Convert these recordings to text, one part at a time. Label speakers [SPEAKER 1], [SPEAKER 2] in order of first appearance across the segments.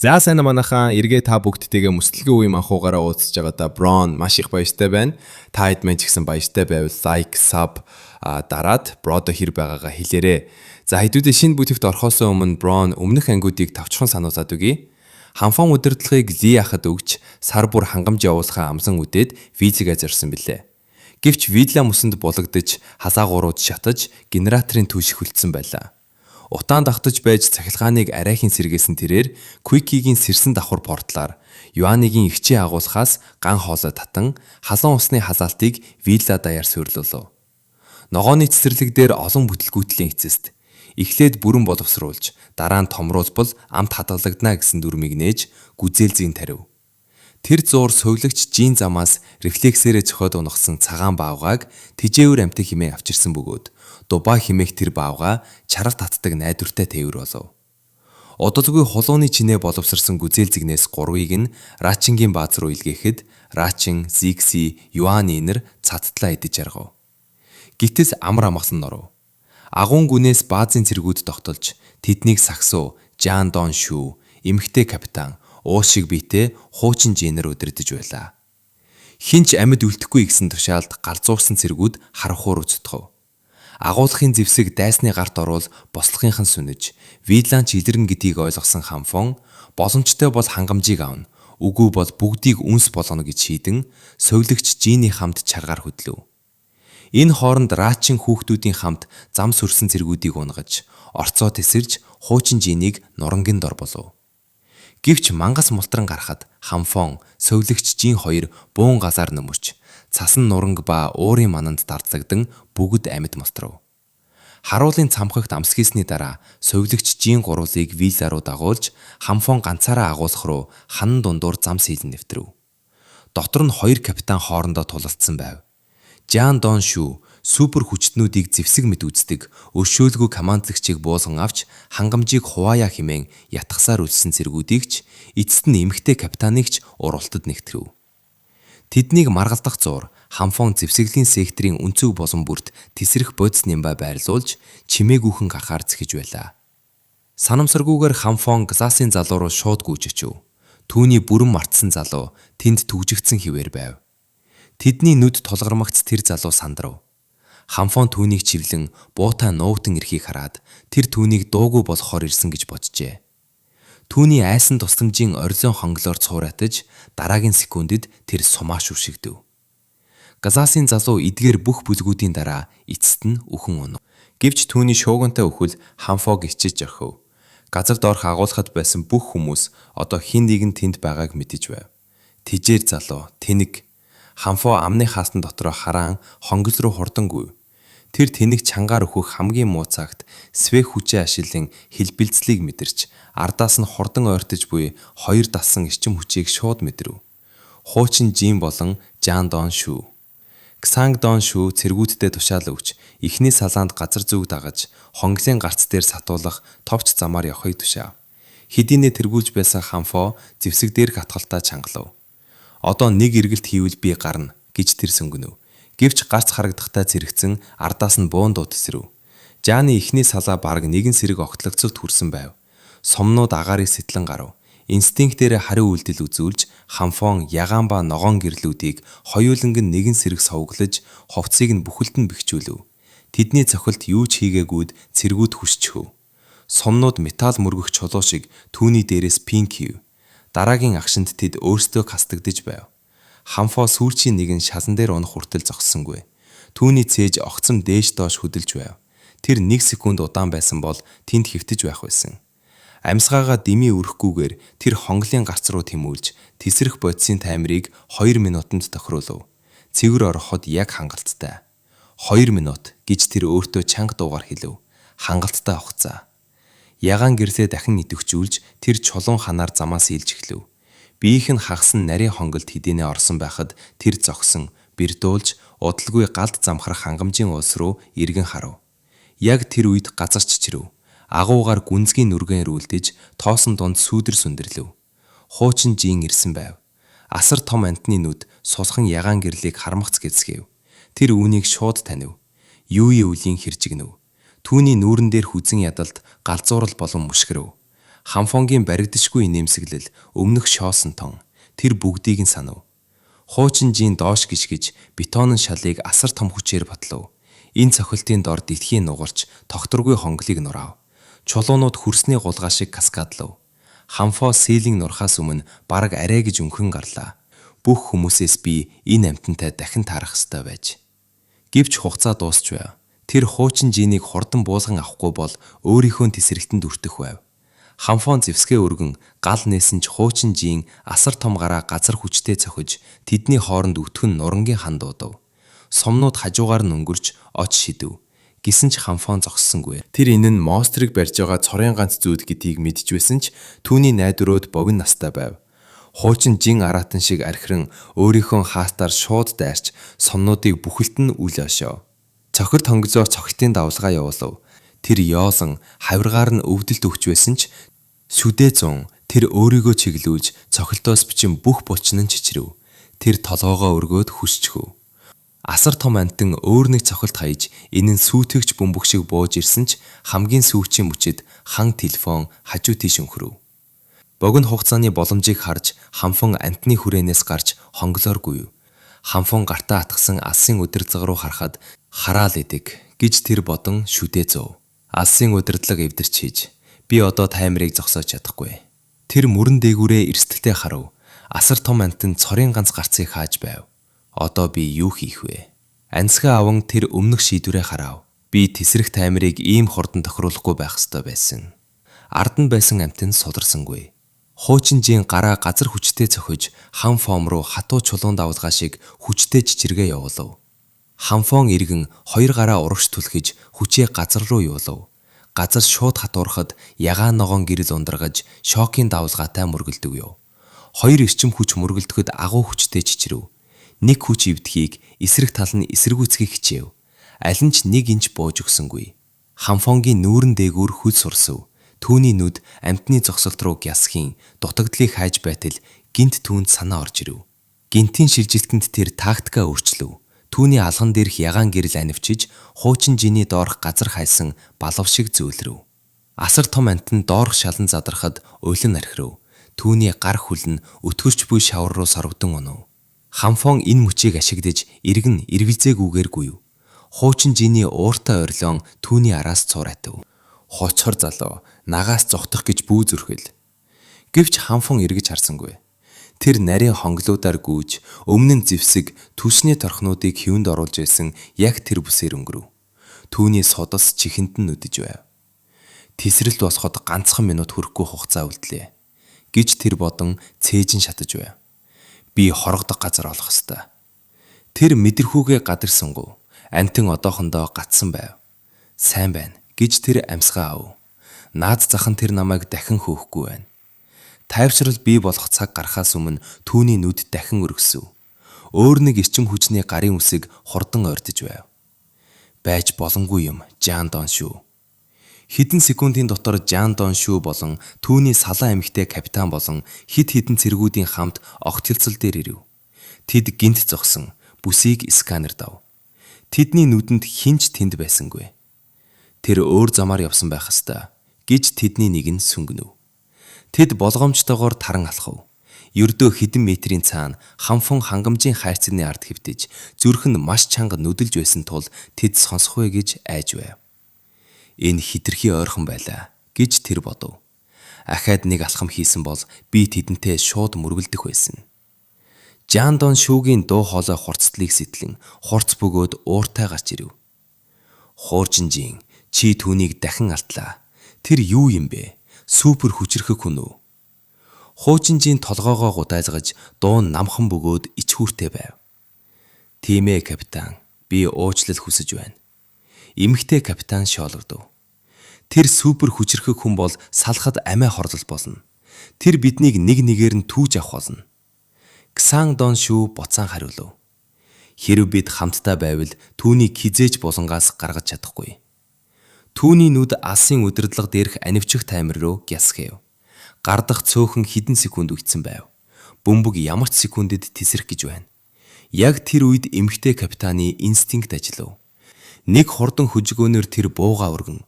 [SPEAKER 1] За, сайн уу, манайхаа. Эргээ та бүгдтэйгээ мөсөлгөө үеийн манхуугаараа уулзж байгаадаа Брон маш их баяртай байна. Та хэд мэн ч гэсэн баяртай байвал like, sub дараад бродо хэр байгаагаа хэлээрэй. За, хэдүүдээ шинэ бүтэвт орохоос өмнө Брон өмнөх ангиудыг товчхон сануулад өгье. Хамфон удирдлагыг Ли ахад өгч, сар бүр хангамж явуулахаа амлан үдээд визэгээ зорьсон билээ. Гэвч вилла мөсөнд булагдаж, халаагуурууд шатаж, генераторын түлш хүлдсэн байлаа. Утаан давтаж байж цахилгааныг арайхийн сэргээсэн тэрээр Квикигийн сэрсэн давхар портлаар Юаныгийн эгчийн агуулхаас ган хоолой татан халуун усны халаалтыг вилла даяар суйрлуулав. Ногооны цэцэрлэг дээр олон бүтлгүүтлийн эцэст эхлээд бүрэн боловсруулж, дараа нь томруулбал амт хадгалагдана гэсэн дүрмийг нээж гүзээлзгэн тарив. Тэр зуур сувилагч Жин замаас рефлексээрээ цохиод унагсан цагаан баавгайг тэжээвэр амьтан хэмээн авчирсан бөгөөд Дубай хэмээх тэр баавгай чарга татдаг найдвартай тээвэр болов. Удалгүй хулууны чинээ боловсорсон гүзээлзгэнээс гурвыг нь Рачингийн бааз руу илгээхэд Рачин, Зикси, Юани нэр цадтлаа идэж жаргав. Гэтэл амар амгалан оров. Агуун гүнээс баазын цэргүүд тогтолж тэднийг сагсуу, Жан Дон шүү, эмэгтэй капитан, уул шиг биетэй хуучин жинэр удирдаж байлаа. Хэн ч амьд үлдэхгүй гэсэн тушаалд галзуурсан цэргүүд харанхуй руу цутгав. Агуулгын зэвсэг дайсны гарт орвол бослогынх нь сүнэж, Виланч илэрнэ гэдгийг ойлгосон Хамфон боломжтой бол хангамжийг авна, үгүй бол бүгдийг үнс болгоно гэж шийдэн сувилагч Жиний хамт чаргаар хөдлөв. Энэ хооронд Рачин хүүхдүүдийн хамт зам сүрсэн цэргүүдийг унгаж, орцоо тэсэрж хуучин Жинийг нурангийн дор болов. Гэвч мангас мултран гарахад Хамфон, сувилагч Жин хоёр буун галаар нөмөрч, цасан нуранг ба уурын мананд дардлагдан бүгд амьд мултрав. Харуулын цамхагт амсгийсний дараа сувилагч Жин гурвуулыг вилла руу дагуулж, Хамфон ганцаараа агуулах руу ханан дундуур зам сийлэн нэвтрэв. Дотор нь хоёр капитан хоорондоо тулалдсан байв. Жан Дон шүү супер хүчтнүүдийг зэвсэг мэт үздэг өршөөлгүй командлагчийг буулган авч хангамжийг хуваая хэмээн ятгасаар үлссэн цэргүүдийг ч, эцэст нь эмэгтэй капитаныг ч урвалтад нэгтгэв. Тэднийг маргалдах зуур Хамфон зэвсэглэлийн секторын өнцөг болон бүрт тэсрэх бодис нямбай байрлуулж чимээгүйхэн гарахаар зэхэж байлаа. Санамсаргүйгээр Хамфон Гласын залуу руу шууд гүйж очив. Түүний бүрэн мартсан залуу тэнд түгжигдсэн хэвээр байв. Тэдний нүд тулгармагц тэр залуу сандрав. Хамфон түүнийг чивлэн буутай нуугдан ирэхийг хараад тэр түүнийг дуугүй болгохоор ирсэн гэж боджээ. Түүний айсан тусламжийн орилон хонглоор цууратаж дараагийн секундэд тэр сумаа шүршигдэв. Гласын залуу эдгээр бүх бүлгүүдийн дараа эцэст нь үхэн унав. Гэвч түүний шуугантай үхэл Хамфог ичиж орхив. Газар доорх агуулхад байсан бүх хүмүүс одоо хэн нэгэн тэнд байгааг мэдэж байв. Тэжээр залуу, тэнэг. Хамфо амны хаасан дотроо хараан хонгил руу хурдан гүйв. Тэр тэнэг чангаар өөхөх хамгийн муу цагт свэ хүчээ ашиглан хэлбэлзлийг мэдэрч ардаас нь хурдан ойртож буй хоёр дассан эрчим хүчийг шууд мэдрэв. Хуучин Жин болон Жан Дон шүү. Ксанг Дон шүү цэргүүддээ тушаал өгч эхний салаанд газар зүйг дагаж хонглын гарц дээр сатуулах товч замаар явахыг тушаав. Хэдийнээ тэргүүлж байсан Хамфо зэвсэг дээрх атгалтаа чангалав. Одоо нэг эргэлт хийвэл би гарна гэж тэр сөнгөнөв. Гэвч гарц харагдахтай цэрэгцэн ардаас нь буун дуу тэсрэв. Жааны эхний салаа бараг нэгэн сэрэг огтлогцолд хүрсэн байв. Сомнууд агаарыг сэтлэн гарав. Инстинктээрээ хариу үйлдэл үзүүлж Хамфон ягаан ба ногоон гэрлүүдийг хоёуланг нь нэгэн сэрэг совглож хувцсыг нь бүхэлд нь бэхжүүлэв. Тэдний цохилт юу ч хийгээгүйд цэргүүд хүсчихв. Сомнууд металл мөргөх чулуу шиг түүний дээрээс пинг хийв. Дараагийн агшинд тэд өөрсдөө хастагдаж байв. Хамфо сүүлчийн нэг нь шалан дээр унах хүртэл зогссонгүй. Түүний цээж огцом дээш доош хөдөлж байв. Тэр нэг секунд удаан байсан бол тэнд хэвтэж байх байсан. Амьсгаагаа дэмий өрөхгүйгээр тэр хонглын гарц руу тэмүүлж тэсрэх бодисын таймерыг 2 минутанд тохируулав. Цэвэр ороход яг хангалттай. 2 минут гэж тэр өөртөө чанга дуугаар хэлэв. Хангалттай хугацаа. Ягаан гэрлээ дахин идэвхжүүлж тэр чулуун ханаар замаас ийлж эхлэв. Биеийнх нь хагас нь нарийн хонголд хэдийнээ орсон байхад тэр зогсон, бэрдуулж удалгүй галд замхрах хангамжийн улс руу эргэн харав. Яг тэр үед газар чичрэв. Агуугаар гүнзгий нүргэн рүүлдэж тоосон дунд сүүдэр сүндэрлэв. Хуучин Жин ирсэн байв. Асар том амьтны нүд сулхан ягаан гэрлийг хармагц гэзгэв. Тэр үүнийг шууд танив. Юуи үлийн хэржигнэв. Түүний нүүрэн дээр хүзэн ядалт галзуурал болон мөшгөрөв. Хамфонгийн баригдашгүй инээмсэглэл, өмнөх шоосон тон, тэр бүгдийг нь санав. Хуучин жин доош гишгэж, бетонын шалыг асар том хүчээр батлав. Энэ цохилтын дор дэлхийн нугарч тогтворгүй хонголийг нураав. Чулуунууд хөрсний гулгай шиг каскадлав. Хамфо сийлинг нурахаас өмнө бараг арай гэж өнхрөн гарлаа. Бүх хүмүүсээс би энэ амьтантай дахин таарах ёстой байж. Гэвч хугацаа дуусч байв. Тэр хуучин жинийг хурдан буулган авахгүй бол өөрийнхөө тесрэлтэнд өртөх байв. Хамфон зэвсгээ өргөн гал нээсэн ч хуучин жин асар том гараа газар хүчтэй цохиж тэдний хооронд өтгөн нурангийн хан дуудав. Сумнууд хажуугаар нь өнгөрч оч шидэв. Гэсэн ч Хамфон зогссонгүй. Тэр энэ нь монстрыг барьж байгаа цорын ганц зүйд гэдгийг мэдэж байсан ч түүний найдварууд богино настай байв. Хуучин жин араатан шиг архиран өөрийнхөө хаастаар шууд дайрч сумнуудыг бүхэлд нь үл ошов. Цохилт хонгизоор цохилтын давлгаа явуулав. Тэр ёолон хавиргаар нь өвдөлт өгч байсан ч сүдээ зун тэр өөрийгөө чиглүүлж цохилтоос бичин бүх булчин нь чичрэв. Тэр толгоогоо өргөөд хүсчихв. Асар том амьтан өөр нэг цохилт хаяж энэ нь сүйтгэгч бөмбөг шиг бууж ирсэн ч хамгийн сүүчийн мөчид хан телефон хажуу тийш өнхрөв. Богино хугацааны боломжийг харж Хамфон амьтны хүрээнээс гарч хонголоор гүйв. Хамфон гартаа атгасан алсын удирдлага руу харахад хараал идэг гэж тэр бодон шүдээ зуув. Алсын удирдлага эвдэрч хийж би одоо таймерыг зогсоож чадахгүй. Тэр мөрөн дээгүүрээ эрсдэлтэй харав. Асар том амьтан цорын ганц гарцыг хааж байв. Одоо би юу хийх вэ? Ансгаа аван тэр өмнөх шийдвэрээ харав. Би тесрэх таймерыг ийм хурдан тохируулахгүй байх ёстой байсан. Ард нь байсан амьтан суларсангүй. Хуучин жин гараа газар хүчтэй цохиж хан фом руу хатуу чулуун давлгаа шиг хүчтэй чичиргээ явуулав. Хамфон эргэн хоёр гараа урагш түлхэж хүчээ газар руу юулав. Газар шууд хатуурхад ягаан ногоон гэрэл ундрагаж шокийн давлгаатай мөргөлдөг юу. Хоёр эрчим хүч мөргөлдөхөд агуу хүчтэй чичрэв. Нэг хүч эвдэхийг, эсрэг тал нь эсэргүүцхийг хичээв. Аль нь ч нэг инч бууж өгсөнгүй. Хамфонгийн нүүрэн дээгүүр хөл сурсав. Түүний нүд амьтны зогсолт руу гясхийн дутагдлыг хайж байтал гэнэт түүнд санаа орж ирэв. Гэнэтийн шилжилтэнд тэр тактикаа өөрчлөв. Түүний алган дээрх ягаан гэрэл анивчиж хуучин жиний доорх газар хайсан балав шиг зөөлрөв. Асар том амьтан доорх шалан задрахад улин архирав. Түүний гар хөл нь өтгөрч буй шавар руу сорогдон унав. Хамфон энэ мөчийг ашиглаж эргэн эргэлзээгүйгээр гүйв. Хуучин жиний ууртай орилон түүний араас цуурайтав. Хуучхар залуу нагаас зугтах гэж бүү зүрхэл. Гэвч Хамфон эргэж харсангүй. Тэр нарийн хонголиудаар гүйж өмнө нь зэвсэг түлшний торхнуудыг хэвэнд оруулж байсан яг тэр бүсээр өнгөрөв. Түүний судас чихэнд нь нүдэж байв. Тесрэлт босоход ганцхан минут хүрэхгүй хугацаа үлдлээ гэж тэр бодон цээжин шатаж байв. Би хорогдох газар олох ёстой. Тэр мэдрэхүйгээ гадарсангүй. Амьтан одоохондоо гацсан байв. Сайн байна гэж тэр амьсгаа ав. Наад зах нь тэр намайг дахин хөөхгүй байна. Тайвшрал бий болох цаг гарахаас өмнө түүний нүд дахин өргөсөв. Өөр нэг эрчим хүчний гарын үсэг хурдан ойртож байв. Байж боломгүй юм Жан Дон шүү. Хэдэн секундын дотор Жан Дон шүү болон түүний салаан эмэгтэй капитан болон хэд хэдэн цэргүүдийн хамт огт хэлцэл дээр ирэв. Тэд гэнэт зогсон, бүсийг сканердав. Тэдний нүдэнд хэн ч тэнд байсангүй. Тэр өөр замаар явсан байх ёстой гэж тэдний нэг нь сүнгөнөв. Тэд болгоомжтойгоор таран алхав. Ердөө хэдэн метрийн цаана Хамфон хангамжийн хайрцагны ард хэвтэж, зүрх нь маш чанга нүдэлж байсан тул тэд сонсох вэ гэж айж байв. Энэ хэтэрхий ойрхон байлаа гэж тэр бодов. Ахиад нэг алхам хийсэн бол би тэдэнтэй шууд мөргөлдөх байсан. Жан Дон шүүгийн дуу хоолой хурцдлыг сэтлэн хурц бөгөөд ууртай гарч ирэв. Хууржинжийн чи түүнийг дахин алдлаа. Тэр юу юм бэ? Супер хүчирхэг хүн үү? Хуучинжийн толгоогоо гудайлгаж дуу нь намхан бөгөөд ичхүүртэй байв. Тийм ээ капитан. Би уучлал хүсэж байна. Эмэгтэй капитан шоологдов. Тэр супер хүчирхэг хүн бол салахад амиа хорлол болно. Тэр биднийг нэг нэгээр нь түүж авах болно. Ксан Дон шүү буцаан хариулав. Хэрэв бид хамтдаа байвал түүнийг хэзээ ч булангаас гаргаж чадахгүй. Түүний нүд алсын удирдлага дээрх анивчих таймер руу гясгэв. Гардах цөөхөн хэдэн секунд үлдсэн байв. Бөмбөг ямар ч секундэд тесрэх гэж байна. Яг тэр үед эмэгтэй капитаны инстинкт ажиллав. Нэг хурдан хөжигөөнөөр тэр буугаа өргөн.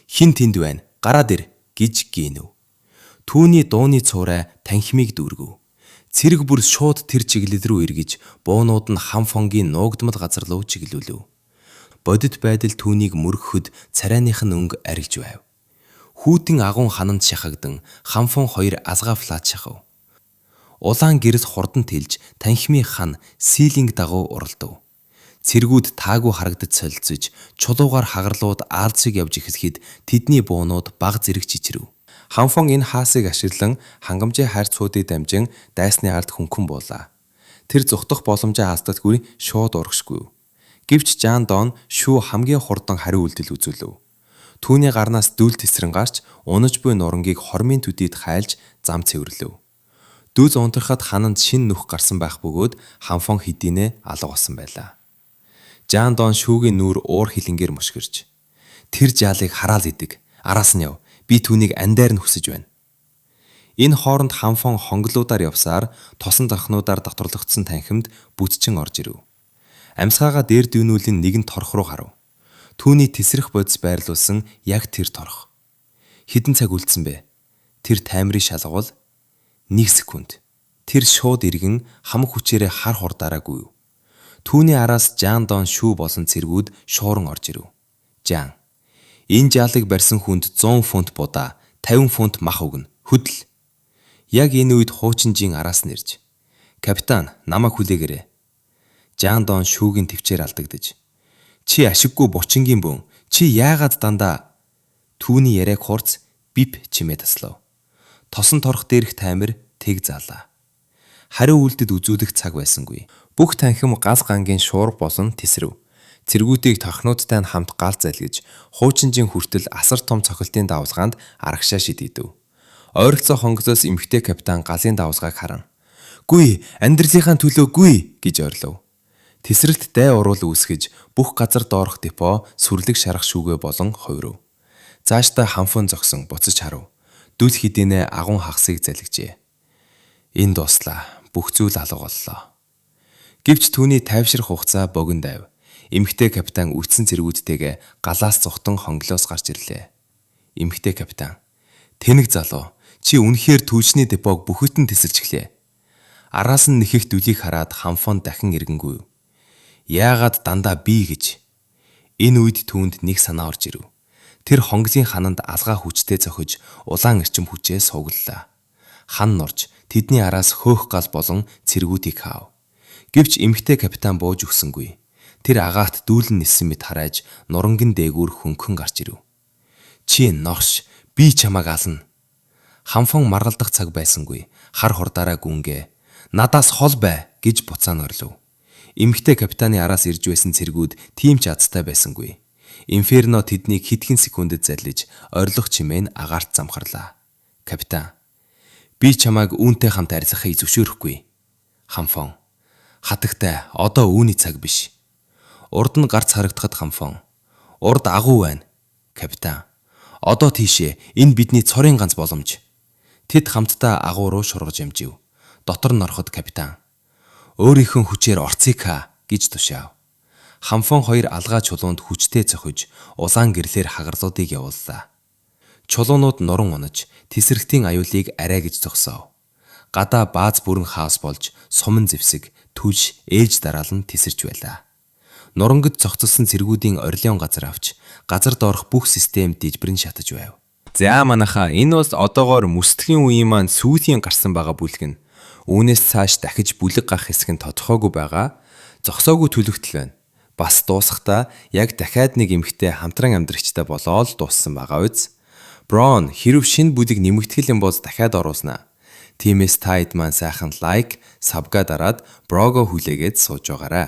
[SPEAKER 1] "Хэн тэнд байна? Гараад ир" гэж гинэв. Түүний дууны цуурай танхимыг дүүргэв. Цэрэг бүр шууд тэр чиглэл рүү эргэж, буунууд нь Хам Фонгийн нуугдмал газар руу чиглүүлв. Бодит байдал түүнийг мөргөхөд царайных нь өнгө арилж байв. Хүйтэн агуун хананд шахагдан Хам Фон хоёр алгаа флат шахав. Улаан гэрэл хурдан тэлж танхимын хан Силинг дагуу уралдав. Цэргүүд таагүй харагдаж солилцож, чулуугаар хагарлууд аалзыг явж эхлэхэд тэдний буунууд бага зэрэг чичрэв. Хам Фон энэ хаасыг ашиглан хангамжийн хайрцагуудыг дамжин дайсны ард хөнгөн буулаа. Тэр зугтах боломжоо алддаггүй шууд урагшгүй. Гэвч Жан Дон шүү хамгийн хурдан хариу үйлдэл үзүүлв. Түүний гарнаас дүл тэсрэн гарч унаж буй нурангийг хормын төдийд хайлж зам цэвэрлэв. Дүл унтрахад хананд шинэ нүх гарсан байх бөгөөд Хам Фон хэдийнэ алга болсон байлаа. Жан Дон шүүгийн нүүр уур хилэнгээр мушгирч, "Тэр жаалыг хараал идэг. Араас нь яв. Би түүнийг андаар нь хүсэж байна." Энэ хооронд Хам Фон хонголуудаар явсаар тосон торхнуудаар доторлогдсон танхимд бүтчин орж ирэв. Амьсгаагаа дээр дүүнүүлэн нэгэн торх руу харав. Түүний тэсрэх бодис байрлуулсан яг тэр торх. Хэдэн цаг үлдсэн бэ? Тэр таймерыг шалгавал 1 секунд. Тэр шууд эргэн хамаг хүчээрээ хар хурдаараа гүйв. Түүний араас Жан Дон шүү болон цэргүүд шууран орж ирэв. Жан. Энэ жаалыг барьсан хүнд 100 фунт будаа, 50 фунт мах өгнө. Хөдөл. Яг энэ үед хуучин жин араас нь ирж, "Капитан, намайг хүлээгээрэй." Жан Дон шүүгийн тэвчээр алдагдаж, "Чи ашиггүй булчингийн бөөн. Чи яагаад дандаа" Түүний яриаг хурц бип чимээ таслав. Тосон торх дээрх таймер тэг заалаа. Хариу үйлдэд үзүүлэх цаг байсангүй. Бүх танхим гал гангийн шуурга болон тэсрэв. Цэргүүдийг торхнуудтай нь хамт гал залгиж, хуучинжийн хүртэл асар том цохилтын давалгаанд арагшаа шидэгдэв. Ойролцоо хонголоос эмэгтэй капитан галын давалгааг харан, "Гүй, амьдралынхаа төлөө гүй" гэж орилов. Тэсрэлт дай уруул үүсгэж, бүх газар доорх депо сүрлэг шарах шүүгээ болон хувирав. Цаашдаа Хам Фон зогсон буцаж харав. Дүл хэдийнэ агуун хагасыг залгижээ. Энэ дууслаа. Бүх зүйл алга боллоо. Гэвч түүний тайвшрах хугацаа богино дайв. Эмэгтэй капитан үдсэн цэргүүдтэйгээ галаас зугтан хонголоос гарч ирлээ. Эмэгтэй капитан. "Тэнэг залуу, чи үнэхээр түлшний депог бүхэт нь тэсэлчихлээ." Араас нь нэхэх дүлийг хараад Хам Фон дахин эргэнгүй. Яагаад дандаа би гэж? Энэ үед түүнд нэг санаа орж ирэв. Тэр хонголын хананд алгаа хүчтэй цохиж улаан эрчим хүчээ сууглалаа. Хан нурж тэдний араас хөөх гал болон цэргүүдийг хаав. Гэвч эмэгтэй капитан бууж өгсөнгүй. Тэр агаат дүүлэн ниссэн мэт харайж нуранган дээгүүр хөнгөн гарч ирэв. "Чи ногш, би чамайг ална." Хам Фон маргалдах цаг байсангүй. Хар хурдаараа гүнгээ. "Надаас хол бай" гэж буцаан орлов. Эмэгтэй капитаны араас ирж байсан цэргүүд тийм ч азтай байсангүй. Инферно тэднийг хэдхэн секундэд заллиж орилох чимээ нь агаарт замхарлаа. Капитан. "Би чамайг үүнтэй хамт арилгахыг зөвшөөрөхгүй." Хам Фон. "Хатагтай, одоо үүний цаг биш." Урд нь гарц харагдахад Хам Фон. "Урд агуу байна." Капитан. "Одоо тийшээ, энэ бидний цорын ганц боломж." Тэд хамтдаа агуу руу шургаж ямжив. Дотор нь ороход капитан. "Өөрийнхөө хүчээр орцыг хаа" гэж тушаав. Хам Фон хоёр алгаа чулуунд хүчтэй цохиж улаан гэрлээр хагарлуудыг явууллаа. Чулуунууд нуран унаж тэсрэлтийн аюулыг арай гэж зогсоов. Гадаа бааз бүрэн хаос болж суман зэвсэг, түлш, ээж дараал нь тесэрч байлаа. Нурангад зохицолсон цэргүүдийн орилион газар авч газар доорх бүх систем дижбэрэн шатаж байв. За манайхаа, энэ бол одоогоор мөсдлийн үеийн маань сүүлийн гарсан байгаа бүлэг нь. Үүнээс цааш дахиж бүлэг гарах хэсэг нь тодорхойгүй байгаа. Зогсоогүй төлөгдөл байна. Бас дуусахдаа яг дахиад нэг эмэгтэй хамтран амьдрагчтай болоод дууссан байгаа биз. Брон хэрв шинэ бүлэг нэмэгдэх юм бол дахиад оруулна. Тиймээс та хэд маань сайхан like, sub гаа дараад bro го хүлээгээд сууж байгаарай.